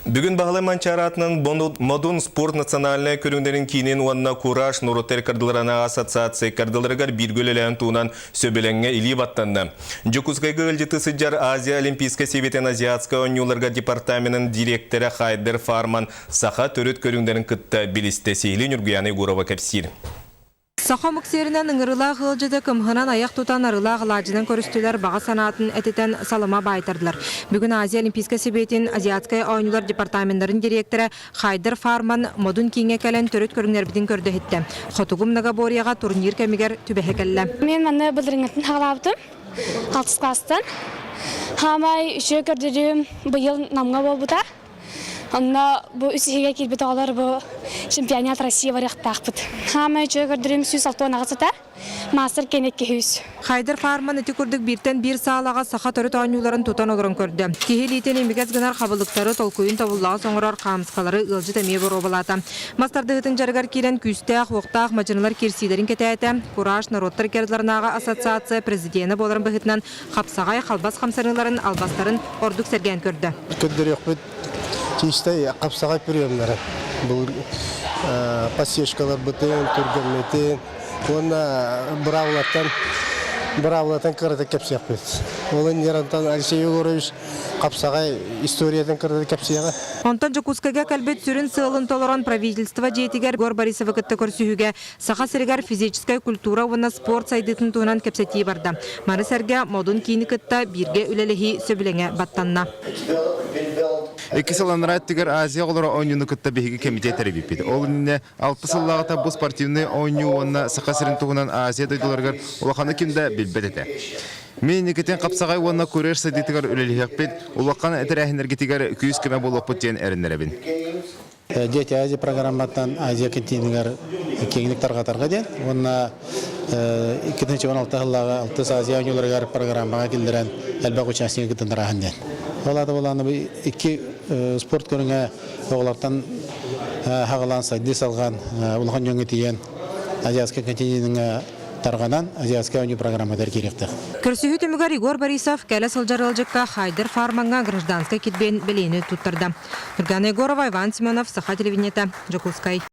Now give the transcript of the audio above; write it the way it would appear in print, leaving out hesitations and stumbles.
Бүгүн Баһылай Манчаары аатынан Модун спорт национальнай көрүҥнэрин киинин уонна Кураж норуоттар кардыларына ассоциация кардыларыгар бииргэ үлэлээн туһунан сөбүлэҥҥэ илии баттанна. Дьокуускайга ыалдьыты сылдьар Азия Олимпийскай сэбиэтин Азиатскай оонньууларга департаменын дириэктэрэ Хайдер Фарман саха төрүт көрүҥнэрин кытта билистэ. Сиһилии Ньургуйаана Егорова кэпсиир. Саха омук сиэринэн ыҥырыылаах ыалдьыты кымһынан айах тутан арыылаах алаадьынан көрүстүлэр, баҕа санаатын этитэн салама баайтардылар. Бүгүн Азия Олимпийскай Сэбиэтин Азиатскай оонньуулар департаменнарын дириэктэрэ Хайдер Фарман Модун кииҥҥэ кэлэн төрүт көрүҥнэрбитин көрдө-иһиттэ. Хотугу многоборьеҕа турнир кэмигэр түбэһэ кэллэ. Мен манна былырыҥҥыттан хаалаабытым, алтыс класстан. Хаамай үчүгэй көрдөрүүм быйыл Намҥа буолбута. Онно бу үс иһигэ киирбит оҕолор бу чемпионат России барыахтаахпыт. Хаамай үчүгэй көрдөрүүм 168 этэ. Мастер кэнэ 200. Хайдер Фарман ити курдук бииртэн биир саалаҕа саха төрүт оонньууларын тутан олорон көрдө. Киһи илиитин имигэс гынар хабылыктары, толкуйун тобуллаҕас оҥорор хаамыскалары ыалдьыт эмиэ боруобалаата. Мас тардыһыытын дьарыгар киирэн күүстээх, уохтаах мадьынылар киирсиилэрин кэтээтэ. Кураж норуоттар иккардыларынааҕы ассоциация президенэ буоларын быһыытынан хапсаҕай халбас хамсаныыларын, албастарын ордук сэргээн көрдө. Көрдөрүөхпүт чистай хапсаҕай приемнары былыр подсечкаларбытын, түргэммитин уонна быраабылаттан быраабылатын кыратык кэпсиэхпит. Ол иннигэр Алексей Егорович хапсаҕай историятын кыратык кэпсиэҕэ. Онтон Дьокуускайга кэлбит сүрүн сыалын толорон правительство дьиэтигэр Егор Борисовы кытта көрсүһүүгэ Саха сиригэр физическэй культура уонна спорт сайдыытын туһунан кэпсэтии барда. Маны сэргэ Модун киини кытта бииргэ үлэлэһии сөбүлэҥэ баттанна. Икки сыл анараа өттүгэр Азия оҕолоро оонньууну кытта биһиги кэмитиэт тэрийбиппит. Ол иннинэ алта сыллааҕыта бу спортивнай оонньуу уонна Саха сирин туһунан Азия дойдуларыгар улаханы ким да билбэт этэ. Мин инникитин хапсаҕай уонна курьер сайдыытыгар үлэлэһиэхпит, улахан тэрээһиннэргитигэр күүс-көмө буолуохпут диэн эрэннэрэбин. Дети Азии программаттан Азия континегар киэҥник тарҕатарга диэн уонна 2016 сыллааҕы Алтыс Азия оонньууларыгар программаҕа киллэрэн элбэх участнигы кытыннарааһын диэн. Ол аата буолааны бу икки спорт көрүҥэ оҕолортон хаҕалаан сайдыы салҕаан улахан дьоҥҥо тиийэн Азиатскай континеҥҥа тарҕанан Азиатскай оонньуу программатыгар киириэхтээх. Көрсүһүү түмүгэр Егор Борисов кэлэ сылдьар ыалдьыкка Хайдер фармаҥҥа гражданскай килбиэн бэлиэни туттарда. Нургана Егорова, Иван Семенов, Саха телевидениета, Дьокуускай.